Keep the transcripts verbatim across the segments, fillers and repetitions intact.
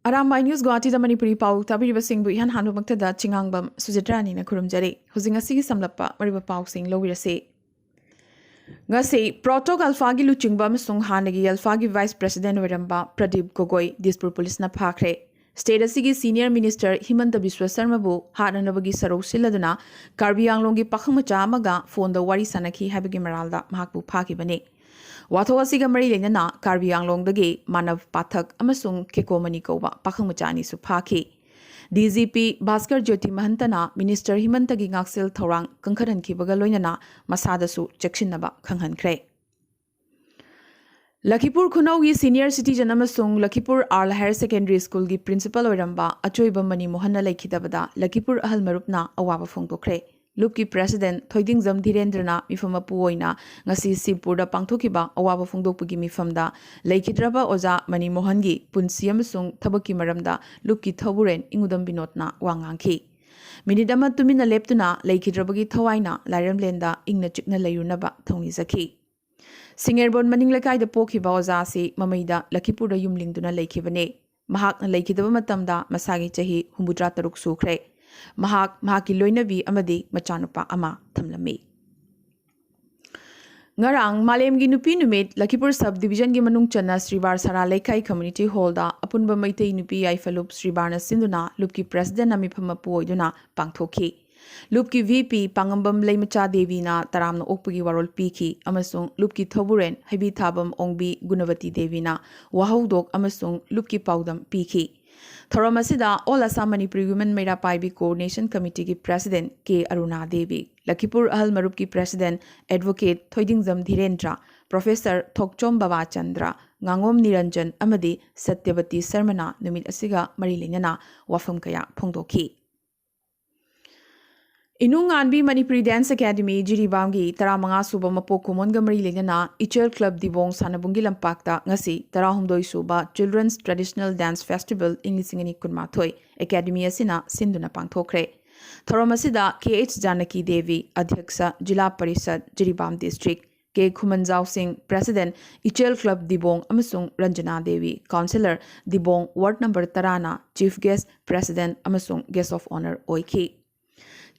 Arambai news ꯒꯨꯋꯥꯍꯥꯇꯤꯗ Manipuri ꯄꯥꯎ ꯇꯥꯕꯤꯔꯤꯕꯁꯤꯡꯕꯨ ꯏꯍꯥꯟ ꯍꯥꯟꯕꯃꯛꯇꯗ ꯆꯤꯉꯥꯡꯕꯝ ꯁꯨꯖꯤꯇ꯭ꯔꯥꯅꯤꯅ ꯈꯨꯔꯨꯝꯖꯔꯤ꯫ ꯍꯧꯖꯤꯛ ꯉꯁꯤꯒꯤ ꯁꯝꯂꯞꯄ ꯃꯔꯨꯑꯣꯏꯕ ꯄꯥꯎꯁꯤꯡ ꯂꯧꯕꯤꯔꯁꯤ꯫ ꯉꯁꯤ ꯄ꯭ꯔꯣꯇꯣꯛ ꯑꯜꯐꯥꯒꯤ ꯂꯨꯆꯤꯡꯕ ꯑꯃꯁꯨꯡ ꯍꯥꯟꯅꯒꯤ ꯑꯜꯐꯥꯒꯤ ꯚꯥꯏꯁ ꯄ꯭ꯔꯦꯁꯤꯗꯦꯟꯠ ꯑꯣꯏꯔꯝꯕ ꯄ꯭ꯔꯗꯤꯞ ꯒꯣꯒꯣꯏ ꯗꯤꯁꯄꯨꯔ ꯄꯨꯂꯤꯁꯅ ꯐꯥꯈ꯭ꯔꯦ꯫ ꯁ꯭ꯇꯦꯠ ꯑꯁꯤꯒꯤ ꯁꯤꯅꯤꯌꯔ ꯃꯤꯅꯤꯁꯇꯔ ꯍꯤꯃꯟꯇ ꯕꯤꯁ꯭ꯋ ꯁꯔꯃꯕꯨ ꯍꯥꯠꯅꯅꯕꯒꯤ ꯁꯔꯧ ꯁꯤꯜꯂꯗꯨꯅ ꯀꯥꯔꯕꯤ ꯑꯪꯂꯣꯡꯒꯤ ꯄꯥꯈꯪ ꯃꯆꯥ ꯑꯃꯒ ꯐꯣꯟꯗ ꯋꯥꯔꯤ ꯁꯥꯟꯅꯈꯤ ꯍꯥꯏꯕꯒꯤ ꯃꯔꯥꯜꯗ ꯃꯍꯥꯛꯄꯨ ꯐꯥꯈꯤꯕꯅꯤ꯫ ꯋꯥꯊꯣꯛ ꯑꯁꯤꯒ ꯃꯔꯤ ꯂꯩꯅꯅ ꯀꯥꯔꯕꯤ ꯑꯪꯂꯣꯡꯗꯒꯤ ꯃꯥꯅꯕ ꯄꯥꯊꯛ ꯑꯃꯁꯨꯡ ꯈꯦꯀꯣꯃꯅꯤ ꯀꯧꯕ ꯄꯥꯈꯪ ꯃꯆꯥ ꯑꯅꯤꯁꯨ ꯐꯥꯈꯤ꯫ D G P Bhaskar Jyoti ꯃꯍꯟꯇꯅ minister ꯍꯤꯃꯟꯇꯒꯤ ꯉꯥꯛꯁꯦꯜ ꯊꯧꯔꯥꯡ ꯀꯟꯈꯠꯍꯟꯈꯤꯕꯒ ꯂꯣꯏꯅꯅ ꯃꯁꯥꯗꯁꯨ ꯆꯦꯛꯁꯤꯟꯅꯕ ꯈꯪꯍꯟꯈ꯭ꯔꯦ꯫ ꯂꯈꯤꯄꯨꯔ ꯈꯨꯅꯧꯒꯤ ꯁꯤꯅꯤꯌꯔ ꯁꯤꯇꯤꯖꯟ ꯑꯃꯁꯨꯡ ꯂꯈꯤꯄꯨꯔ ꯑꯥꯔꯜ ꯍꯥꯌꯔ ꯁꯦꯀꯦꯟꯗꯔꯤ ꯁ꯭ꯀꯨꯜꯒꯤ ꯄ꯭ꯔꯤꯟꯁꯤꯄꯜ ꯑꯣꯏꯔꯝꯕ ꯑꯆꯣꯏꯕ ꯃꯅꯤ ꯃꯣꯍꯟꯅ ꯂꯩꯈꯤꯗꯕꯗ ꯂꯈꯤꯄꯨꯔ ꯑꯍꯜ ꯃꯔꯨꯞꯅ ꯑꯋꯥꯕ ꯐꯣꯡꯗꯣꯛꯈ꯭ꯔꯦ꯫ ꯂꯨꯞꯀꯤ ꯄ꯭ꯔꯦꯁꯤꯗꯦꯟꯠ ꯊꯣꯏꯗꯤꯡꯖꯝ ꯙꯤꯔꯦꯟꯗ꯭ꯔꯅ ꯃꯤꯐꯝ ꯃꯄꯨ ꯑꯣꯏꯅ ꯉꯁꯤ ꯁꯤꯕꯄꯨꯔꯗ ꯄꯥꯡꯊꯣꯛꯈꯤꯕ ꯑꯋꯥꯕ ꯐꯣꯡꯗꯣꯛꯄꯒꯤ ꯃꯤꯐꯝꯗ ꯂꯩꯈꯤꯗ꯭ꯔꯕ ꯑꯣꯖꯥ ꯃꯅꯤ ꯃꯣꯍꯟꯒꯤ ꯄꯨꯟꯁꯤ ꯑꯃꯁꯨꯡ ꯊꯕꯛꯀꯤ ꯃꯔꯝꯗ ꯂꯨꯞꯀꯤ ꯊꯧꯕꯨꯔꯦꯟ ꯏꯉꯨꯗꯝ ꯕꯤꯅꯣꯗꯅ ꯋꯥ ꯉꯥꯡꯈꯤ꯫ ꯃꯤꯅꯤꯠ ꯑꯃ ꯇꯨꯃꯤꯟꯅ ꯂꯦꯞꯇꯨꯅ ꯂꯩꯈꯤꯗ꯭ꯔꯕꯒꯤ ꯊꯋꯥꯏꯅ ꯂꯥꯏꯔꯝꯂꯦꯟꯗ ꯏꯪꯅ ꯆꯤꯛꯅ ꯂꯩꯔꯨꯅꯕ ꯊꯧꯅꯤꯖꯈꯤ꯫ ꯁꯤꯡꯉꯦꯔꯕꯣꯟ ꯃꯅꯤꯡ ꯂꯩꯀꯥꯏꯗ ꯄꯣꯛꯈꯤꯕ ꯑꯣꯖꯥ ꯑꯁꯤ ꯃꯃꯩꯗ ꯂꯈꯤꯄꯨꯔꯗ ꯌꯨꯝ ꯂꯤꯡꯗꯨꯅ ꯂꯩꯈꯤꯕꯅꯤ꯫ ꯃꯍꯥꯛꯅ ꯂꯩꯈꯤꯗꯕ ꯃꯇꯝꯗ ꯃꯁꯥꯒꯤ ꯆꯍꯤ ꯍꯨꯝꯐꯨꯇꯔꯥ ꯇꯔꯨꯛ ꯁꯨꯈ꯭ꯔꯦ꯫ ꯃꯍꯥꯛ, ꯃꯍꯥꯛꯀꯤ ꯂꯣꯏꯅꯕꯤ ꯑꯃꯗꯤ ꯃꯆꯥꯅꯨꯄꯥ ꯑꯃ ꯊꯝꯂꯝꯃꯤ꯫ ꯉꯔꯥꯡ ꯃꯥꯂꯦꯝꯒꯤ ꯅꯨꯄꯤ ꯅꯨꯃꯤꯠ ꯂꯈꯤꯄꯨꯔ ꯁꯕ ꯗꯤꯕꯤꯖꯟꯒꯤ ꯃꯅꯨꯡ ꯆꯟꯅ ꯁ꯭ꯔꯤꯕꯥꯔ ꯁꯥꯔꯥ ꯂꯩꯀꯥꯏ ꯀꯝꯃ꯭ꯌꯨꯅꯤꯇꯤ ꯍꯣꯜꯗ ꯑꯄꯨꯟꯕ ꯃꯩꯇꯩ ꯅꯨꯄꯤ ꯌꯥꯏꯐ ꯂꯨꯞ ꯁ꯭ꯔꯤꯕꯥꯔꯅ ꯁꯤꯟꯗꯨꯅ ꯂꯨꯞꯀꯤ ꯄ꯭ꯔꯦꯁꯤꯗꯦꯟꯠꯅ ꯃꯤꯐꯝ ꯃꯄꯨ ꯑꯣꯏꯗꯨꯅ ꯄꯥꯡꯊꯣꯛꯈꯤ꯫ ꯂꯨꯞꯀꯤ ꯚꯤ ꯄꯤ ꯄꯥꯉꯝꯕꯝ ꯂꯩꯃꯆꯥ ꯗꯦꯕꯤꯅ ꯇꯔꯥꯝꯅ ꯑꯣꯛꯄꯒꯤ ꯋꯥꯔꯣꯜ ꯄꯤꯈꯤ ꯑꯃꯁꯨꯡ ꯂꯨꯞꯀꯤ ꯊꯧꯕꯨꯔꯦꯟ ꯍꯩꯕꯤꯊꯥꯕꯝ ꯑꯣꯡꯕꯤ ꯒꯨꯅꯕꯇꯤ ꯗꯦꯕꯤꯅ ꯋꯥꯍꯧꯗꯣꯛ ꯑꯃꯁꯨꯡ ꯂꯨꯞꯀꯤ ꯄꯥꯎꯗꯝ ꯄꯤꯈꯤ꯫ ꯊꯧꯔꯝ ꯑꯁꯤꯗ all Assam Manipuri women Meira Paibi coordination ꯀꯃꯤꯇꯤꯒꯤ ꯄ꯭ꯔꯦꯁꯤꯗꯦꯟꯠ ꯀꯦ ꯑꯔꯨꯅꯥ ꯗꯦꯕꯤ, ꯂꯈꯤꯄꯨꯔ ꯑꯍꯜ ꯃꯔꯨꯞꯀꯤ president advocate Thoidingjam Dhirendra, professor Thokchom Babachandra, ꯉꯥꯉꯣꯝ ꯅꯤꯔꯟꯖꯟ ꯑꯃꯗꯤ ꯁꯇ꯭ꯌꯕꯇꯤ ꯁꯔꯃꯅ ꯅꯨꯃꯤꯠ ꯑꯁꯤꯒ ꯃꯔꯤ ꯂꯩꯅꯅ ꯋꯥꯐꯝ ꯀꯌꯥ ꯐꯣꯡꯗꯣꯛꯈꯤ꯫ ꯏꯅꯨꯡꯉꯥꯟꯕꯤ ꯃꯅꯤꯄꯨꯔꯤ ꯗꯥꯟꯁ ꯑꯦꯀꯥꯗꯃꯤ ꯖꯤꯔꯤꯕꯥꯝꯒꯤ ꯇꯔꯥꯃꯉꯥ ꯁꯨꯕ ꯃꯄꯣꯛ ꯀꯨꯝꯑꯣꯟꯒ ꯃꯔꯤ ꯂꯩꯅꯅ ꯏꯆꯦꯜ ꯀ꯭ꯂꯕ ꯗꯤꯕꯣꯡ ꯁꯥꯟꯅꯕꯨꯡꯒꯤ ꯂꯝꯄꯥꯛꯇ ꯉꯁꯤ ꯇꯔꯥꯍꯨꯝꯗꯣꯏ ꯁꯨꯕ ꯆꯤꯜꯗ꯭ꯔꯦꯟꯁ ꯇ꯭ꯔꯦꯗꯤꯁꯅꯦꯜ ꯗꯥꯟꯁ ꯐꯦꯁꯇꯤꯚꯦꯜ ꯏꯪ ꯂꯤꯁꯤꯡ ꯑꯅꯤ ꯀꯨꯟꯃꯥꯊꯣꯏ ꯑꯦꯀꯥꯗꯃꯤ ꯑꯁꯤꯅ ꯁꯤꯟꯗꯨꯅ ꯄꯥꯡꯊꯣꯛꯈ꯭ꯔꯦ꯫ ꯊꯧꯔꯝ ꯑꯁꯤꯗ ꯀꯦ ꯑꯩꯆ ꯖꯥꯅꯀꯤ ꯗꯦꯕꯤ, ꯑꯙ꯭ꯌꯛꯁ, zila parishad, Jiribam district, K Khumanjao Singh, president, Ichel club Dibong ꯑꯃꯁꯨꯡ Ranjana Devi, councillor, Dibong ward number ꯇꯔꯥꯅ ꯆꯤꯐ ꯒꯦꯁ꯭ꯠ, ꯄ꯭ꯔꯦꯁꯤꯗꯦꯟꯠ ꯑꯃꯁꯨꯡ ꯒꯦꯁ꯭ꯠ ꯑꯣꯐ ꯑꯣꯅꯔ ꯑꯣꯏꯈꯤ꯫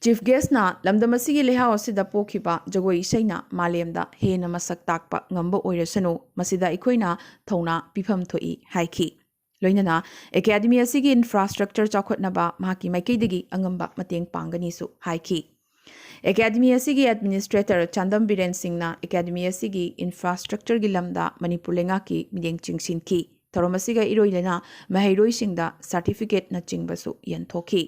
ꯆꯤꯐ ꯒꯦꯁ꯭ꯠꯅ ꯂꯝꯗꯝ ꯑꯁꯤꯒꯤ ꯂꯩꯍꯥꯎ ꯑꯁꯤꯗ ꯄꯣꯛꯈꯤꯕ ꯖꯒꯣꯏ ꯏꯁꯩꯅ ꯃꯥꯂꯦꯝꯗ ꯍꯦꯟꯅ ꯃꯁꯛ ꯇꯥꯛꯄ ꯉꯝꯕ ꯑꯣꯏꯔꯁꯅꯨ, ꯃꯁꯤꯗ ꯑꯩꯈꯣꯏꯅ ꯊꯧꯅꯥ ꯄꯤꯐꯝ ꯊꯣꯛꯏ ꯍꯥꯏꯈꯤ꯫ ꯂꯣꯏꯅꯅ ꯑꯦꯀꯥꯗꯃꯤ ꯑꯁꯤꯒꯤ ꯏꯟꯐ꯭ꯔꯥꯁ꯭ꯇ꯭ꯔꯛꯆꯔ ꯆꯥꯎꯈꯠꯅꯕ ꯃꯍꯥꯛꯀꯤ ꯃꯥꯏꯀꯩꯗꯒꯤ ꯑꯉꯝꯕ ꯃꯇꯦꯡ ꯄꯥꯡꯒꯅꯤꯁꯨ ꯍꯥꯏꯈꯤ꯫ ꯑꯦꯀꯥꯗꯃꯤ ꯑꯁꯤꯒꯤ ꯑꯦꯗꯃꯤꯅꯤꯁꯇ꯭ꯔꯦꯇꯔ ꯆꯥꯟꯗꯝ ꯕꯤꯔꯦꯟ ꯁꯤꯡꯅ ꯑꯦꯀꯥꯗꯃꯤ ꯑꯁꯤꯒꯤ ꯏꯟꯐ꯭ꯔꯥꯁ꯭ꯇ꯭ꯔꯛꯆꯔꯒꯤ ꯂꯝꯗ ꯃꯅꯤꯄꯨꯔ ꯂꯩꯉꯥꯛꯀꯤ ꯃꯤꯠꯌꯦꯡ ꯆꯤꯡꯁꯤꯟꯈꯤ꯫ ꯊꯧꯔꯝ ꯑꯁꯤꯒ ꯏꯔꯣꯏ ꯂꯩꯅ ꯃꯍꯩꯔꯣꯏꯁꯤꯡꯗ ꯁꯥꯔꯇꯤꯐꯤꯀꯦꯠꯅꯆꯤꯡꯕꯁꯨ ꯌꯦꯟꯊꯣꯛꯈꯤ꯫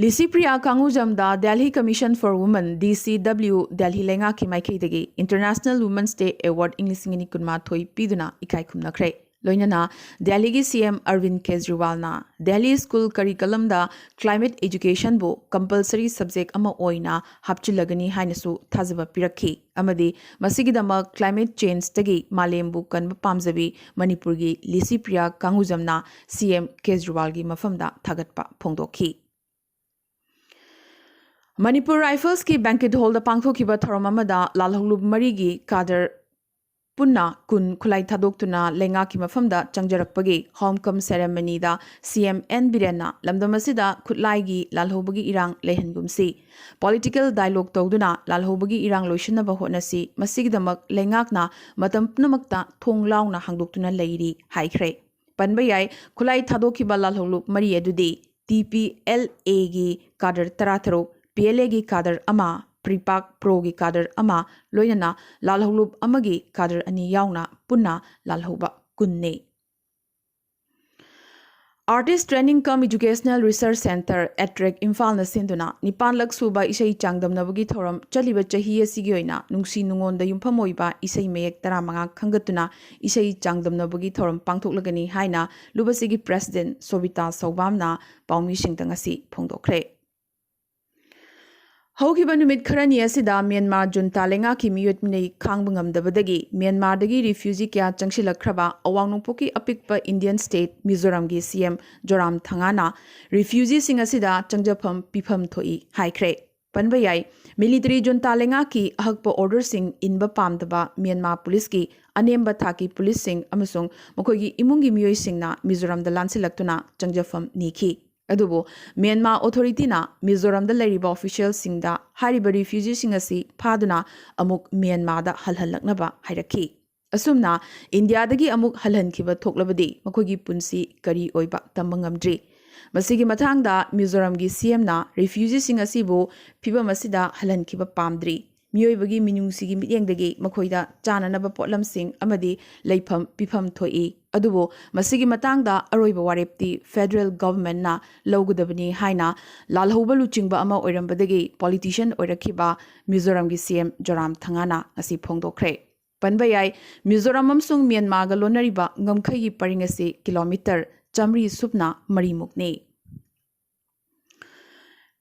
Licypriya ꯀꯥꯡꯉꯨꯖꯝꯗ Delhi Commission for Women, D C W, Delhi ꯂꯩꯉꯥꯛꯀꯤ ꯃꯥꯏꯀꯩꯗꯒꯤ International Women's Day Award ꯏꯪ ꯂꯤꯁꯤꯡ ꯑꯅꯤ ꯀꯨꯟꯃꯥꯊꯣꯏ ꯄꯤꯗꯨꯅ ꯏꯀꯥꯏ ꯈꯨꯝꯅꯈ꯭ꯔꯦ꯫ ꯂꯣꯏꯅꯅ ꯗꯦꯜꯍꯤꯒꯤ ꯁꯤ ꯑꯦꯝ ꯑꯔꯕꯤꯟ ꯀꯦꯖ꯭ꯔꯤꯋꯥꯜꯅ ꯗꯦꯜꯍꯤ ꯁ꯭ꯀꯨꯜ ꯀꯔꯤꯀꯂꯝꯗ ꯀ꯭ꯂꯥꯏꯃꯦꯠ ꯑꯦꯖꯨꯀꯦꯁꯟꯕꯨ ꯀꯝꯄꯜꯁꯔꯤ ꯁꯕꯖꯦꯛ ꯑꯃ ꯑꯣꯏꯅ ꯍꯥꯞꯆꯤꯜꯂꯒꯅꯤ ꯍꯥꯏꯅꯁꯨ ꯊꯥꯖꯕ ꯄꯤꯔꯛꯈꯤ ꯑꯃꯗꯤ ꯃꯁꯤꯒꯤꯗꯃꯛ ꯀ꯭ꯂꯥꯏꯃꯦꯠ ꯆꯦꯟꯖꯇꯒꯤ ꯃꯥꯂꯦꯝꯕꯨ ꯀꯟꯕ ꯄꯥꯝꯖꯕꯤ ꯃꯅꯤꯄꯨꯔꯒꯤ ꯂꯤꯁꯤꯄ꯭ꯔꯤꯌꯥ ꯀꯥꯡꯉꯨꯖꯝꯅ ꯁꯤ ꯑꯦꯝ ꯀꯦꯖ꯭ꯔꯤꯋꯥꯜꯒꯤ ꯃꯐꯝꯗ ꯊꯥꯒꯠꯄ ꯐꯣꯡꯗꯣꯛꯈꯤ꯫ ꯃꯅꯤꯄꯨꯔ ꯔꯥꯏꯐꯜꯁꯀꯤ ꯕꯦꯡꯀꯦꯠ ꯍꯣꯜꯗ ꯄꯥꯡꯊꯣꯛꯈꯤꯕ ꯊꯧꯔꯝ ꯑꯃꯗ ꯂꯥꯜꯍꯧꯂꯨꯞ ꯃꯔꯤꯒꯤ ꯀꯥꯗꯔ ꯄꯨꯟꯅ ꯀꯨꯟ ꯈꯨꯠꯂꯥꯏ ꯊꯥꯗꯣꯛꯇꯨꯅ ꯂꯩꯉꯥꯛꯀꯤ ꯃꯐꯝꯗ ꯆꯪꯖꯔꯛꯄꯒꯤ ꯍꯣꯝ ꯀꯝ ꯁꯦꯔꯦꯃꯅꯤꯗ ꯁꯤ ꯑꯦꯝ ꯑꯦꯟ ꯕꯤꯔꯦꯟꯅ ꯂꯝꯗꯝ ꯑꯁꯤꯗ ꯈꯨꯠꯂꯥꯏꯒꯤ ꯂꯥꯜꯍꯧꯕꯒꯤ ꯏꯔꯥꯡ ꯂꯩꯍꯟꯒꯨꯝꯁꯤ, ꯄꯣꯂꯤꯇꯤꯀꯦꯜ ꯗꯥꯏꯂꯣꯒ ꯇꯧꯗꯨꯅ ꯂꯥꯜꯍꯧꯕꯒꯤ ꯏꯔꯥꯡ ꯂꯣꯏꯁꯤꯟꯅꯕ ꯍꯣꯠꯅꯁꯤ, ꯃꯁꯤꯒꯤꯗꯃꯛ ꯂꯩꯉꯥꯛꯅ ꯃꯇꯝ ꯄꯨꯝꯅꯃꯛꯇ ꯊꯣꯡ ꯂꯥꯎꯅ ꯍꯥꯡꯗꯣꯛꯇꯨꯅ ꯂꯩꯔꯤ ꯍꯥꯏꯈ꯭ꯔꯦ꯫ ꯄꯟꯕ ꯌꯥꯏ, ꯈꯨꯠꯂꯥꯏ ꯊꯥꯗꯣꯛꯈꯤꯕ ꯂꯥꯜꯍꯧꯂꯨꯞ ꯃꯔꯤ ꯑꯗꯨꯗꯤ ꯇꯤ ꯄꯤ ꯑꯦꯜ ꯑꯦꯒꯤ ꯀꯥꯗꯔ ꯇꯔꯥꯇꯔꯨꯛ, ꯄꯤ ꯑꯦꯜ ꯑꯦꯒꯤ ꯀꯥꯗꯔ ꯑꯃ, ꯄ꯭ꯔꯤꯄꯥꯛ ꯄ꯭ꯔꯣꯒꯤ ꯀꯥꯗꯔ ꯑꯃ, ꯂꯣꯏꯅꯅ ꯂꯥꯜꯍꯧꯂꯨꯞ ꯑꯃꯒꯤ ꯀꯥꯗꯔ ꯑꯅꯤ ꯌꯥꯎꯅ ꯄꯨꯟꯅ ꯂꯥꯜꯍꯧꯕ ꯀꯨꯟꯅꯤ꯫ Artist Training cum Educational Research Centre, ꯑꯦꯇ꯭ꯔꯦꯛ, ꯏꯝꯐꯥꯜꯅ ꯁꯤꯟꯗꯨꯅ ꯅꯤꯄꯥꯟꯂꯛ ꯁꯨꯕ ꯏꯁꯩ ꯆꯥꯡꯗꯝꯅꯕꯒꯤ ꯊꯧꯔꯝ ꯆꯠꯂꯤꯕ ꯆꯍꯤ ꯑꯁꯤꯒꯤ ꯑꯣꯏꯅ ꯅꯨꯡꯁꯤ ꯅꯨꯡꯉꯣꯟꯗ ꯌꯨꯝꯐꯝ ꯑꯣꯏꯕ ꯏꯁꯩ ꯃꯌꯦꯛ ꯇꯔꯥꯃꯉꯥ ꯈꯟꯒꯠꯇꯨꯅ ꯏꯁꯩ ꯆꯥꯡꯗꯝꯅꯕꯒꯤ ꯊꯧꯔꯝ ꯄꯥꯡꯊꯣꯛꯂꯒꯅꯤ ꯍꯥꯏꯅ ꯂꯨꯕꯁꯤꯒꯤ ꯄ꯭ꯔꯦꯁꯤꯗꯦꯟꯠ ꯁꯣꯕꯤꯇꯥ ꯁꯧꯕꯥꯝꯅ ꯄꯥꯎꯃꯤꯁꯤꯡꯗ ꯉꯁꯤ ꯐꯣꯡꯗꯣꯛꯈ꯭ꯔꯦ꯫ ꯍꯧꯈꯤꯕ ꯅꯨꯃꯤꯠ ꯈꯔꯅꯤ ꯑꯁꯤꯗ ꯃ꯭ꯌꯥꯟꯃꯥꯔ ꯖꯨꯟꯇꯥ ꯂꯩꯉꯥꯛꯀꯤ ꯃꯤꯑꯣꯠ ꯃꯤꯅꯩ ꯈꯥꯡꯕ ꯉꯝꯗꯕꯗꯒꯤ ꯃ꯭ꯌꯥꯟꯃꯥꯔꯗꯒꯤ ꯔꯤꯐ꯭ꯌꯨꯖꯤ ꯀꯌꯥ ꯆꯪꯁꯤꯜꯂꯛꯈ꯭ꯔꯕ ꯑꯋꯥꯡ ꯅꯣꯡꯄꯣꯛꯀꯤ ꯑꯄꯤꯛꯄ ꯏꯟꯗꯤꯌꯟ ꯁ꯭ꯇꯦꯠ ꯃꯤꯖꯣꯔꯥꯝꯒꯤ ꯁꯤ ꯑꯦꯝ ꯖꯣꯔꯥꯝ ꯊꯪꯒꯥꯅ ꯔꯤꯐ꯭ꯌꯨꯖꯤꯁꯤꯡ ꯑꯁꯤꯗ ꯆꯪꯖꯐꯝ ꯄꯤꯐꯝ ꯊꯣꯛꯏ ꯍꯥꯏꯈ꯭ꯔꯦ꯫ ꯄꯟꯕ ꯌꯥꯏ, ꯃꯤꯂꯤꯇꯔꯤ ꯖꯨꯟꯇꯥ ꯂꯩꯉꯥꯛꯀꯤ ꯑꯍꯛꯄ ꯑꯣꯔꯗꯔꯁꯤꯡ ꯏꯟꯕ ꯄꯥꯝꯗꯕ ꯃ꯭ꯌꯥꯟꯃꯥꯔ ꯄꯨꯂꯤꯁꯀꯤ ꯑꯅꯦꯝꯕ ꯊꯥꯛꯀꯤ ꯄꯨꯂꯤꯁꯁꯤꯡ ꯑꯃꯁꯨꯡ ꯃꯈꯣꯏꯒꯤ ꯏꯃꯨꯡꯒꯤ ꯃꯤꯑꯣꯏꯁꯤꯡꯅ ꯃꯤꯖꯣꯔꯥꯝꯗ ꯂꯥꯟꯁꯤꯜꯂꯛꯇꯨꯅ ꯆꯪꯖꯐꯝ ꯅꯤꯈꯤ꯫ ꯑꯗꯨꯕꯨ ꯃ꯭ꯌꯥꯟꯃꯥꯔ ꯑꯣꯊꯣꯔꯤꯇꯤꯅ ꯃꯤꯖꯣꯔꯥꯝꯗ ꯂꯩꯔꯤꯕ ꯑꯣꯐꯤꯁꯤꯌꯦꯜꯁꯤꯡꯗ ꯍꯥꯏꯔꯤꯕ ꯔꯤꯐ꯭ꯌꯨꯖꯤꯁꯤꯡ ꯑꯁꯤ ꯐꯥꯗꯨꯅ ꯑꯃꯨꯛ ꯃ꯭ꯌꯥꯟꯃꯥꯔꯗ ꯍꯜꯍꯜꯂꯛꯅꯕ ꯍꯥꯏꯔꯛꯈꯤ꯫ ꯑꯁꯨꯝꯅ ꯏꯟꯗꯤꯌꯥꯗꯒꯤ ꯑꯃꯨꯛ ꯍꯜꯍꯟꯈꯤꯕ ꯊꯣꯛꯂꯕꯗꯤ ꯃꯈꯣꯏꯒꯤ ꯄꯨꯟꯁꯤ ꯀꯔꯤ ꯑꯣꯏꯕ ꯇꯝꯕ ꯉꯝꯗ꯭ꯔꯤ꯫ ꯃꯁꯤꯒꯤ ꯃꯇꯥꯡꯗ ꯃꯤꯖꯣꯔꯥꯝꯒꯤ ꯁꯤ ꯑꯦꯝꯅ ꯔꯤꯐ꯭ꯌꯨꯖꯤꯁꯤꯡ ꯑꯁꯤꯕꯨ ꯐꯤꯚꯝ ꯑꯁꯤꯗ ꯍꯜꯍꯟꯈꯤꯕ ꯄꯥꯝꯗ꯭ꯔꯤ꯫ ꯃꯤꯑꯣꯏꯕꯒꯤ ꯃꯤꯅꯨꯡꯁꯤꯒꯤ ꯃꯤꯠꯌꯦꯡꯗꯒꯤ ꯃꯈꯣꯏꯗ ꯆꯥꯅꯅꯕ ꯄꯣꯠꯂꯝꯁꯤꯡ ꯑꯃꯗꯤ ꯂꯩꯐꯝ ꯄꯤꯐꯝ ꯊꯣꯛꯏ꯫ ꯑꯗꯨꯕꯨ ꯃꯁꯤꯒꯤ ꯃꯇꯥꯡꯗ ꯑꯔꯣꯏꯕ ꯋꯥꯔꯦꯞꯇꯤ ꯐꯦꯗꯔꯦꯜ ꯒꯚꯔꯟꯃꯦꯟꯠꯅ ꯂꯧꯒꯗꯕꯅꯤ ꯍꯥꯏꯅ ꯂꯥꯜꯍꯧꯕ ꯂꯨꯆꯤꯡꯕ ꯑꯃ ꯑꯣꯏꯔꯝꯕꯗꯒꯤ ꯄꯣꯂꯤꯇꯤꯁꯤꯌꯥꯟ ꯑꯣꯏꯔꯛꯈꯤꯕ ꯃꯤꯖꯣꯔꯥꯝꯒꯤ ꯁꯤ ꯑꯦꯝ ꯖꯣꯔꯥꯝ ꯊꯪꯒꯥꯅ ꯉꯁꯤ ꯐꯣꯡꯗꯣꯛꯈ꯭ꯔꯦ꯫ ꯄꯟꯕ ꯌꯥꯏ, ꯃꯤꯖꯣꯔꯥꯝ ꯑꯃꯁꯨꯡ ꯃ꯭ꯌꯥꯟꯃꯥꯔꯒ ꯂꯣꯟꯅꯔꯤꯕ ꯉꯝꯈꯩꯒꯤ ꯄꯔꯤꯡ ꯑꯁꯤ ꯀꯤꯂꯣꯃꯤꯇꯔ ꯆꯥꯃꯔꯤ ꯁꯨꯞꯅ ꯃꯔꯤꯃꯨꯛꯅꯤ꯫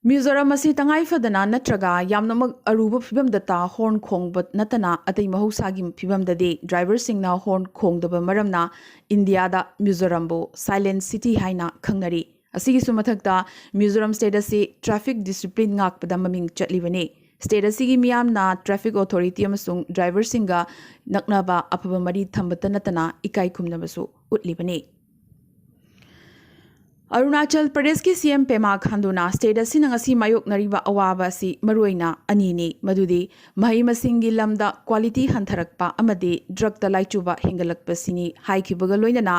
ꯃꯤꯖꯣꯔꯥꯝ ꯑꯁꯤ ꯇꯉꯥꯏ ꯐꯗꯅ ꯅꯠꯇ꯭ꯔꯒ ꯌꯥꯝꯅꯃꯛ ꯑꯔꯨꯕ ꯐꯤꯕꯝꯗꯇ ꯍꯣꯔꯟ ꯈꯣꯡꯕ ꯅꯠꯇꯅ ꯑꯇꯩ ꯃꯍꯧꯁꯥꯒꯤ ꯐꯤꯕꯝꯗꯗꯤ ꯗ꯭ꯔꯥꯏꯚꯔꯁꯤꯡꯅ ꯍꯣꯔꯟ ꯈꯣꯡꯗꯕ ꯃꯔꯝꯅ ꯏꯟꯗꯤꯌꯥꯗ ꯃꯤꯖꯣꯔꯥꯝꯕꯨ ꯁꯥꯏꯂꯦꯟꯠ ꯁꯤꯇꯤ ꯍꯥꯏꯅ ꯈꯪꯅꯔꯤ꯫ ꯑꯁꯤꯒꯤꯁꯨ ꯃꯊꯛꯇ ꯃꯤꯖꯣꯔꯥꯝ ꯁ꯭ꯇꯦꯠ ꯑꯁꯤ ꯇ꯭ꯔꯥꯐꯤꯛ ꯗꯤꯁꯤꯄ꯭ꯂꯤꯟ ꯉꯥꯛꯄꯗ ꯃꯃꯤꯡ ꯆꯠꯂꯤꯕꯅꯤ꯫ ꯁ꯭ꯇꯦꯠ ꯑꯁꯤꯒꯤ ꯃꯤꯌꯥꯝꯅ ꯇ꯭ꯔꯥꯐꯤꯛ ꯑꯣꯊꯣꯔꯤꯇꯤ ꯑꯃꯁꯨꯡ ꯗ꯭ꯔꯥꯏꯚꯔꯁꯤꯡꯒ ꯅꯛꯅꯕ ꯑꯐꯕ ꯃꯔꯤ ꯊꯝꯕꯇ ꯅꯠꯇꯅ ꯏꯀꯥꯏ ꯈꯨꯝꯅꯕꯁꯨ ꯎꯠꯂꯤꯕꯅꯤ꯫ ꯑꯔꯨꯅꯥꯆꯜ ꯄ꯭ꯔꯗꯦꯁꯀꯤ ꯁꯤ ꯑꯦꯝ ꯄꯦꯃꯥ ꯈꯥꯟꯗꯨꯅ ꯁ꯭ꯇꯦꯠ ꯑꯁꯤꯅ ꯉꯁꯤ ꯃꯥꯌꯣꯛꯅꯔꯤꯕ ꯑꯋꯥꯕ ꯑꯁꯤ ꯃꯔꯨꯑꯣꯏꯅ ꯑꯅꯤꯅꯤ, ꯃꯗꯨꯗꯤ ꯃꯍꯩ ꯃꯁꯤꯡꯒꯤ ꯂꯝꯗ ꯀ꯭ꯋꯥꯂꯤꯇꯤ ꯍꯟꯊꯔꯛꯄ ꯑꯃꯗꯤ ꯗ꯭ꯔꯒꯇ ꯂꯥꯏꯆꯨꯕ ꯍꯦꯟꯒꯠꯂꯛꯄꯁꯤꯅꯤ ꯍꯥꯏꯈꯤꯕꯒ ꯂꯣꯏꯅꯅ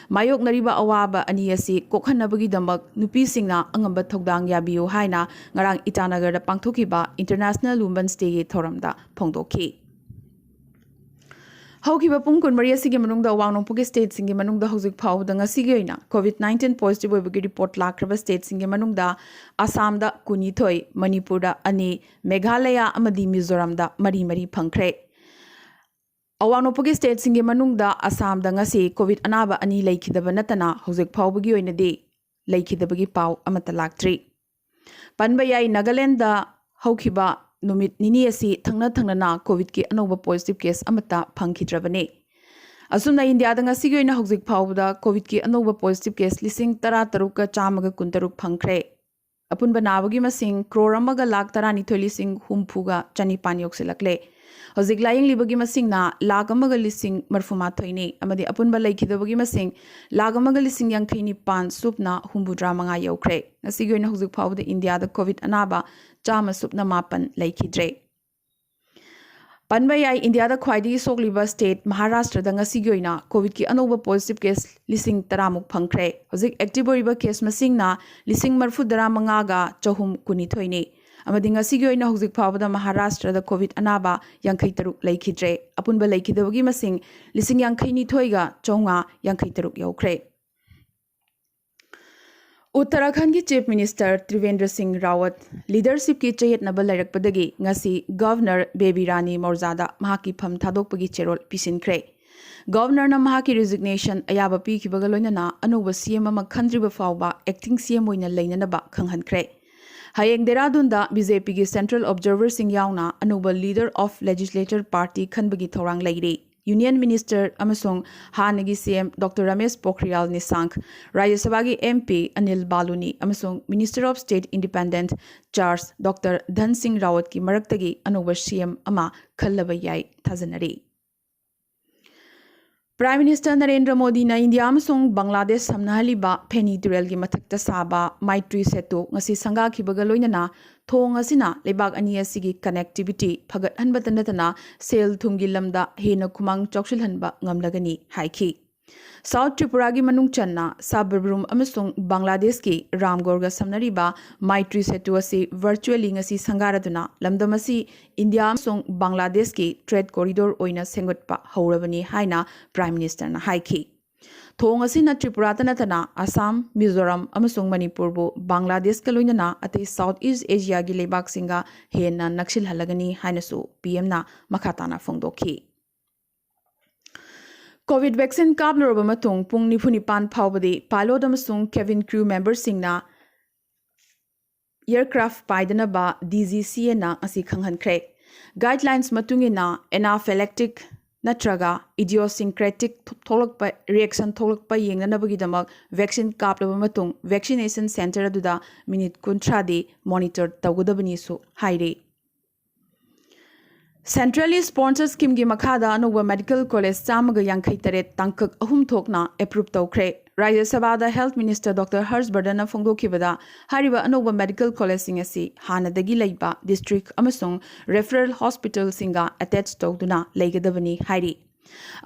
ꯃꯥꯌꯣꯛꯅꯔꯤꯕ ꯑꯋꯥꯕ ꯑꯅꯤ ꯑꯁꯤ ꯀꯣꯛꯍꯟꯅꯕꯒꯤꯗꯃꯛ ꯅꯨꯄꯤꯁꯤꯡꯅ ꯑꯉꯝꯕ ꯊꯧꯗꯥꯡ ꯌꯥꯕꯤꯌꯨ ꯍꯥꯏꯅ ꯉꯔꯥꯡ ꯏꯇꯥꯅꯒꯔꯗ ꯄꯥꯡꯊꯣꯛꯈꯤꯕ ꯏꯟꯇꯔꯅꯦꯁꯅꯦꯜ ꯋꯨꯃꯦꯟꯁ ꯗꯦꯒꯤ ꯊꯧꯔꯝꯗ ꯐꯣꯡꯗꯣꯛꯈꯤ꯫ ꯍꯧꯈꯤꯕ ꯄꯨꯡ ꯀꯨꯟꯃꯔꯤ ꯑꯁꯤꯒꯤ ꯃꯅꯨꯡꯗ ꯑꯋꯥꯡ ꯅꯣꯡꯄꯣꯛꯀꯤ ꯁ꯭ꯇꯦꯠꯁꯤꯡꯒꯤ ꯃꯅꯨꯡꯗ ꯍꯧꯖꯤꯛ ꯐꯥꯎꯕꯗ ꯉꯁꯤꯒꯤ ꯑꯣꯏꯅ ꯀꯣꯚꯤꯗ ꯅꯥꯏꯟꯇꯤꯟ ꯄꯣꯖꯤꯇꯤꯚ ꯑꯣꯏꯕꯒꯤ ꯔꯤꯄꯣꯔꯠ ꯂꯥꯛꯈ꯭ꯔꯕ ꯁ꯭ꯇꯦꯠꯁꯤꯡꯒꯤ ꯃꯅꯨꯡꯗ ꯑꯁꯥꯝꯗ ꯀꯨꯟꯅꯤꯊꯣꯏ, ꯃꯅꯤꯄꯨꯔꯗ ꯑꯅꯤ, ꯃꯦꯘꯥꯂꯌꯥ ꯑꯃꯗꯤ ꯃꯤꯖꯣꯔꯥꯝꯗ ꯃꯔꯤ ꯃꯔꯤ ꯐꯪꯈ꯭ꯔꯦ꯫ ꯑꯋꯥꯡ ꯅꯣꯡꯄꯣꯛꯀꯤ ꯁ꯭ꯇꯦꯠꯁꯤꯡꯒꯤ ꯃꯅꯨꯡꯗ ꯑꯁꯥꯝꯗ ꯉꯁꯤ ꯀꯣꯚꯤꯗ ꯑꯅꯥꯕ ꯑꯅꯤ ꯂꯩꯈꯤꯗꯕ ꯅꯠꯇꯅ ꯍꯧꯖꯤꯛ ꯐꯥꯎꯕꯒꯤ ꯑꯣꯏꯅꯗꯤ ꯂꯩꯈꯤꯗꯕꯒꯤ ꯄꯥꯎ ꯑꯃꯠꯇ ꯂꯥꯛꯇ꯭ꯔꯤ꯫ ꯄꯟꯕ ꯌꯥꯏ, ꯅꯥꯒꯥꯂꯦꯟꯗ ꯍꯧꯈꯤꯕ ꯅꯨꯃꯤꯠ ꯅꯤꯅꯤ ꯑꯁꯤ ꯊꯪꯅ ꯊꯪꯅꯅ ꯀꯣꯚꯤꯗꯀꯤ ꯑꯅꯧꯕ ꯄꯣꯖꯤꯇꯤꯚ ꯀꯦꯁ ꯑꯃꯠꯇ ꯐꯪꯈꯤꯗ꯭ꯔꯕꯅꯤ꯫ ꯑꯁꯨꯝꯅ ꯏꯟꯗꯤꯌꯥꯗ ꯉꯁꯤꯒꯤ ꯑꯣꯏꯅ ꯍꯧꯖꯤꯛ ꯐꯥꯎꯕꯗ ꯀꯣꯚꯤꯗꯀꯤ ꯑꯅꯧꯕ ꯄꯣꯖꯤꯇꯤꯚ ꯀꯦꯁ ꯂꯤꯁꯤꯡ ꯇꯔꯥ ꯇꯔꯨꯛꯀ ꯆꯥꯝꯃꯒ ꯀꯨꯟꯇꯔꯨꯛ ꯐꯪꯈ꯭ꯔꯦ꯫ ꯑꯄꯨꯟꯕ ꯅꯥꯕꯒꯤ ꯃꯁꯤꯡ ꯀ꯭ꯔꯣꯔ ꯑꯃꯒ ꯂꯥꯈ ꯇꯔꯥꯅꯤꯊꯣꯏ ꯂꯤꯁꯤꯡ ꯍꯨꯝꯐꯨꯒ ꯆꯅꯤꯄꯥꯟ ꯌꯧꯁꯤꯜꯂꯛꯂꯦ꯫ ꯍꯧꯖꯤꯛ ꯂꯥꯌꯦꯡꯂꯤꯕꯒꯤ ꯃꯁꯤꯡꯅ ꯂꯥꯈ ꯑꯃꯒ ꯂꯤꯁꯤꯡ ꯃꯔꯤꯐꯨ ꯃꯥꯊꯣꯏꯅꯤ ꯑꯃꯗꯤ ꯑꯄꯨꯟꯕ ꯂꯩꯈꯤꯗꯕꯒꯤ ꯃꯁꯤꯡ ꯂꯥꯈ ꯑꯃꯒ ꯂꯤꯁꯤꯡ ꯌꯥꯡꯈꯩ ꯅꯤꯄꯥꯟ ꯁꯨꯞꯅ ꯍꯨꯝꯐꯨꯇꯔꯥ ꯃꯉꯥ ꯌꯧꯈ꯭ꯔꯦ꯫ ꯉꯁꯤꯒꯤ ꯑꯣꯏꯅ ꯍꯧꯖꯤꯛ ꯐꯥꯎꯕꯗ ꯏꯟꯗꯤꯌꯥꯗ ꯀꯣꯚꯤꯗ ꯑꯅꯥꯕ ꯆꯥꯝꯃ ꯁꯨꯞꯅ ꯃꯥꯄꯟ ꯂꯩꯈꯤꯗ꯭ꯔꯦ꯫ ꯄꯟꯕ ꯌꯥꯏ, ꯏꯟꯗꯤꯌꯥꯗ ꯈ꯭ꯋꯥꯏꯗꯒꯤ ꯁꯣꯛꯂꯤꯕ ꯁ꯭ꯇꯦꯠ ꯃꯍꯥꯔꯥꯁꯇ꯭ꯔꯗ ꯉꯁꯤꯒꯤ ꯑꯣꯏꯅ ꯀꯣꯚꯤꯗꯀꯤ ꯑꯅꯧꯕ ꯄꯣꯖꯤꯇꯤꯚ ꯀꯦꯁ ꯂꯤꯁꯤꯡ ꯇꯔꯥꯃꯨꯛ ꯐꯪꯈ꯭ꯔꯦ꯫ ꯍꯧꯖꯤꯛ ꯑꯦꯛꯇꯤꯚ ꯑꯣꯏꯔꯤꯕ ꯀꯦꯁ ꯃꯁꯤꯡꯅ ꯂꯤꯁꯤꯡ ꯃꯔꯤꯐꯨꯇꯔꯥ ꯃꯉꯥꯒ ꯆꯍꯨꯝ ꯀꯨꯟꯅꯤꯊꯣꯏꯅꯤ꯫ ꯑꯃꯗꯤ ꯉꯁꯤꯒꯤ ꯑꯣꯏꯅ ꯍꯧꯖꯤꯛ ꯐꯥꯎꯕꯗ ꯃꯍꯥꯔꯥꯁꯇ꯭ꯔꯗ ꯀꯣꯚꯤꯗ ꯑꯅꯥꯕ ꯌꯥꯡꯈꯩ ꯇꯔꯨꯛ ꯂꯩꯈꯤꯗ꯭ꯔꯦ꯫ ꯑꯄꯨꯟꯕ ꯂꯩꯈꯤꯗꯕꯒꯤ ꯃꯁꯤꯡ ꯂꯤꯁꯤꯡ ꯌꯥꯡꯈꯩ ꯅꯤꯊꯣꯏꯒ ꯆꯥꯝꯃꯉꯥ ꯌꯥꯡꯈꯩ ꯇꯔꯨꯛ ꯌꯧꯈ꯭ꯔꯦ꯫ ꯎꯠꯇꯔꯥꯈꯟꯗꯒꯤ ꯆꯤꯐ ꯃꯤꯅꯤꯁꯇꯔ ꯇ꯭ꯔꯤꯚꯦꯟꯗ꯭ꯔ ꯁꯤꯡ ꯔꯥꯋꯠ ꯂꯤꯗꯔꯁꯤꯞꯀꯤ ꯆꯌꯦꯠꯅꯕ ꯂꯩꯔꯛꯄꯗꯒꯤ ꯉꯁꯤ ꯒꯚꯔꯅꯔ ꯕꯦꯕꯤ ꯔꯥꯅꯤ ꯃꯧꯔꯖꯥꯗ ꯃꯍꯥꯛꯀꯤ ꯐꯝ ꯊꯥꯗꯣꯛꯄꯒꯤ ꯆꯦꯔꯣꯜ ꯄꯤꯁꯤꯟꯈ꯭ꯔꯦ꯫ ꯒꯚꯔꯅꯔꯅ ꯃꯍꯥꯛꯀꯤ ꯔꯤꯖꯤꯒꯅꯦꯁꯟ ꯑꯌꯥꯕ ꯄꯤꯈꯤꯕꯒ ꯂꯣꯏꯅꯅ ꯑꯅꯧꯕ ꯁꯤꯑꯦꯝ ꯑꯃ ꯈꯟꯗ꯭ꯔꯤꯕ ꯐꯥꯎꯕ ꯑꯦꯛꯇꯤꯡ ꯁꯤꯑꯦꯝ ꯑꯣꯏꯅ ꯂꯩꯅꯅꯕ ꯈꯪꯍꯟꯈ꯭ꯔꯦ꯫ ꯍꯌꯦꯡ ꯗꯦꯔꯥꯗꯨꯟꯗ ꯕꯤꯖꯦꯄꯤꯒꯤ ꯁꯦꯟꯇ꯭ꯔꯦꯜ ꯑꯣꯕꯖꯔꯚꯔꯁꯤꯡ ꯌꯥꯎꯅ ꯑꯅꯧꯕ ꯂꯤꯗꯔ ꯑꯣꯐ ꯂꯦꯖꯤꯁꯂꯦꯆꯔ ꯄꯥꯔꯇꯤ ꯈꯟꯕꯒꯤ ꯊꯧꯔꯥꯡ ꯂꯩꯔꯤ꯫ ꯌꯨꯅꯤꯌꯟ ꯃꯤꯅꯤꯁꯇꯔ ꯑꯃꯁꯨꯡ ꯍꯥꯟꯅꯒꯤ ꯁꯤꯑꯦꯝ ꯗꯣꯛꯇꯔ ꯔꯃꯦꯁ ꯄꯣꯈ꯭ꯔꯤꯌꯥꯜ ꯅꯤꯁꯥꯡ, ꯔꯥꯖ꯭ꯌ ꯁꯚꯥꯒꯤ ꯑꯦꯝ ꯄꯤ ꯑꯅꯤꯜ ꯕꯥꯂꯨꯅꯤ ꯑꯃꯁꯨꯡ minister of state independent charge doctor Dhan Singh ꯔꯥꯋꯠꯀꯤ ꯃꯔꯛꯇꯒꯤ ꯑꯅꯧꯕ ꯁꯤꯑꯦꯝ ꯑꯃ ꯈꯜꯂꯕ ꯌꯥꯏ ꯊꯥꯖꯅꯔꯤ꯫ ꯄ꯭ꯔꯥꯏꯝ ꯃꯤꯅꯤꯁꯇꯔ ꯅꯔꯦꯟꯗ꯭ꯔ ꯃꯣꯗꯤꯅ ꯏꯟꯗꯤꯌꯥ ꯑꯃꯁꯨꯡ ꯕꯪꯒ꯭ꯂꯥꯗꯦꯁ ꯁꯝꯅꯍꯜꯂꯤꯕ ꯐꯦꯅꯤ ꯇꯨꯔꯦꯜꯒꯤ ꯃꯊꯛꯇ ꯁꯥꯕ ꯃꯥꯏꯇ꯭ꯔꯤ ꯁꯦꯇꯨ ꯉꯁꯤ ꯁꯪꯒꯥꯈꯤꯕꯒ ꯂꯣꯏꯅꯅ ꯊꯣꯡ ꯑꯁꯤꯅ ꯂꯩꯕꯥꯛ ꯑꯅꯤ ꯑꯁꯤꯒꯤ ꯀꯅꯦꯛꯇꯤꯚꯤꯇꯤ ꯐꯒꯠꯍꯟꯕꯇ ꯅꯠꯇꯅ ꯁꯦꯜ ꯊꯨꯝꯒꯤ ꯂꯝꯗ ꯍꯦꯟꯅ ꯈꯨꯃꯥꯡ ꯆꯥꯎꯁꯤꯜꯍꯟꯕ ꯉꯝꯂꯒꯅꯤ ꯍꯥꯏꯈꯤ꯫ ꯁꯥꯎꯠ ꯇ꯭ꯔꯤꯄꯨꯔꯥꯒꯤ ꯃꯅꯨꯡ ꯆꯟꯅ ꯁꯥꯕꯔꯕ꯭ꯔꯨꯝ ꯑꯃꯁꯨꯡ ꯕꯪꯒ꯭ꯂꯥꯗꯦꯁꯀꯤ ꯔꯥꯝꯒꯣꯔꯒ ꯁꯝꯅꯔꯤꯕ ꯃꯥꯏꯇ꯭ꯔꯤ ꯁꯦꯇꯨ ꯑꯁꯤ ꯚꯔꯆꯨꯑꯦꯂꯤ ꯉꯁꯤ ꯁꯪꯒꯥꯔꯗꯨꯅ ꯂꯝꯗꯝ ꯑꯁꯤ ꯏꯟꯗꯤꯌꯥ ꯑꯃꯁꯨꯡ ꯕꯪꯒ꯭ꯂꯥꯗꯦꯁꯀꯤ ꯇ꯭ꯔꯦꯗ ꯀꯣꯔꯤꯗꯣꯔ ꯑꯣꯏꯅ ꯁꯦꯝꯒꯠꯄ ꯍꯧꯔꯕꯅꯤ ꯍꯥꯏꯅ ꯄ꯭ꯔꯥꯏꯝ ꯃꯤꯅꯤꯁꯇꯔꯅ ꯍꯥꯏꯈꯤ꯫ ꯊꯣꯡ ꯑꯁꯤꯅ ꯇ꯭ꯔꯤꯄꯨꯔꯥꯇ ꯅꯠꯇꯅ ꯑꯁꯥꯝ, ꯃꯤꯖꯣꯔꯥꯝ ꯑꯃꯁꯨꯡ ꯃꯅꯤꯄꯨꯔꯕꯨ ꯕꯪꯒ꯭ꯂꯥꯗꯦꯁꯀ ꯂꯣꯏꯅꯅ ꯑꯇꯩ ꯁꯥꯎꯠ ꯏꯁ ꯑꯦꯁꯤꯌꯥꯒꯤ ꯂꯩꯕꯥꯛꯁꯤꯡꯒ ꯍꯦꯟꯅ ꯅꯛꯁꯤꯜꯍꯜꯂꯒꯅꯤ ꯍꯥꯏꯅꯁꯨ ꯄꯤ ꯑꯦꯝꯅ ꯃꯈꯥ ꯇꯥꯅ ꯐꯣꯡꯗꯣꯛꯈꯤ꯫ ꯀꯣꯚꯤꯗ ꯚꯦꯛꯁꯤꯟ ꯀꯥꯞꯂꯨꯔꯕ ꯃꯇꯨꯡ ꯄꯨꯡ ꯅꯤꯐꯨ ꯅꯤꯄꯥꯟ ꯐꯥꯎꯕꯗꯤ ꯄꯥꯏꯂꯣꯠ ꯑꯃꯁꯨꯡ cabin crew ꯃꯦꯝꯕꯔꯁꯤꯡꯅ aircraft ꯄꯥꯏꯗꯅꯕ D G C ꯑꯦꯅ ꯉꯁꯤ ꯈꯪꯍꯟꯈ꯭ꯔꯦ꯫ ꯒꯥꯏꯗꯂꯥꯏꯟꯁ ꯃꯇꯨꯡ ꯏꯟꯅ ꯑꯦꯅꯥꯐꯦꯂꯦꯛꯇꯤꯛ ꯅꯠꯇ꯭ꯔꯒ idiosyncratic ꯊꯣꯛꯂꯛꯄ reaction ꯊꯣꯛꯂꯛꯄ ꯌꯦꯡꯅꯅꯕꯒꯤꯗꯃꯛ vaccine ꯀꯥꯞꯂꯕ ꯃꯇꯨꯡ vaccination centre ꯑꯗꯨꯗ minute ꯀꯨꯟꯊ꯭ꯔꯥꯗꯤ monitor ꯇꯧꯒꯗꯕꯅꯤꯁꯨ ꯍꯥꯏꯔꯤ꯫ Centrally sponsored schemeꯒꯤ ꯃꯈꯥꯗ ꯑꯅꯧꯕ medical college ꯆꯥꯝꯃꯒ ꯌꯥꯡꯈꯩ ꯇꯔꯦꯠ ꯇꯥꯡꯀꯛ ꯑꯍꯨꯝ ꯊꯣꯛꯅ approve ꯇꯧꯈ꯭ꯔꯦ꯫ ꯔꯥꯖ꯭ꯌ ꯁꯚꯥꯗ Health Minister Doctor ꯍꯔꯁ ꯕꯔꯙꯟꯅ ꯐꯣꯡꯗꯣꯛꯈꯤꯕꯗ, ꯍꯥꯏꯔꯤꯕ ꯑꯅꯧꯕ medical collegeꯁꯤꯡ ꯑꯁꯤ ꯍꯥꯟꯅꯗꯒꯤ ꯂꯩꯕ district ꯑꯃꯁꯨꯡ referral hospitalꯁꯤꯡꯒ attach ꯇꯧꯗꯨꯅ ꯂꯩꯒꯗꯕꯅꯤ ꯍꯥꯏꯔꯤ꯫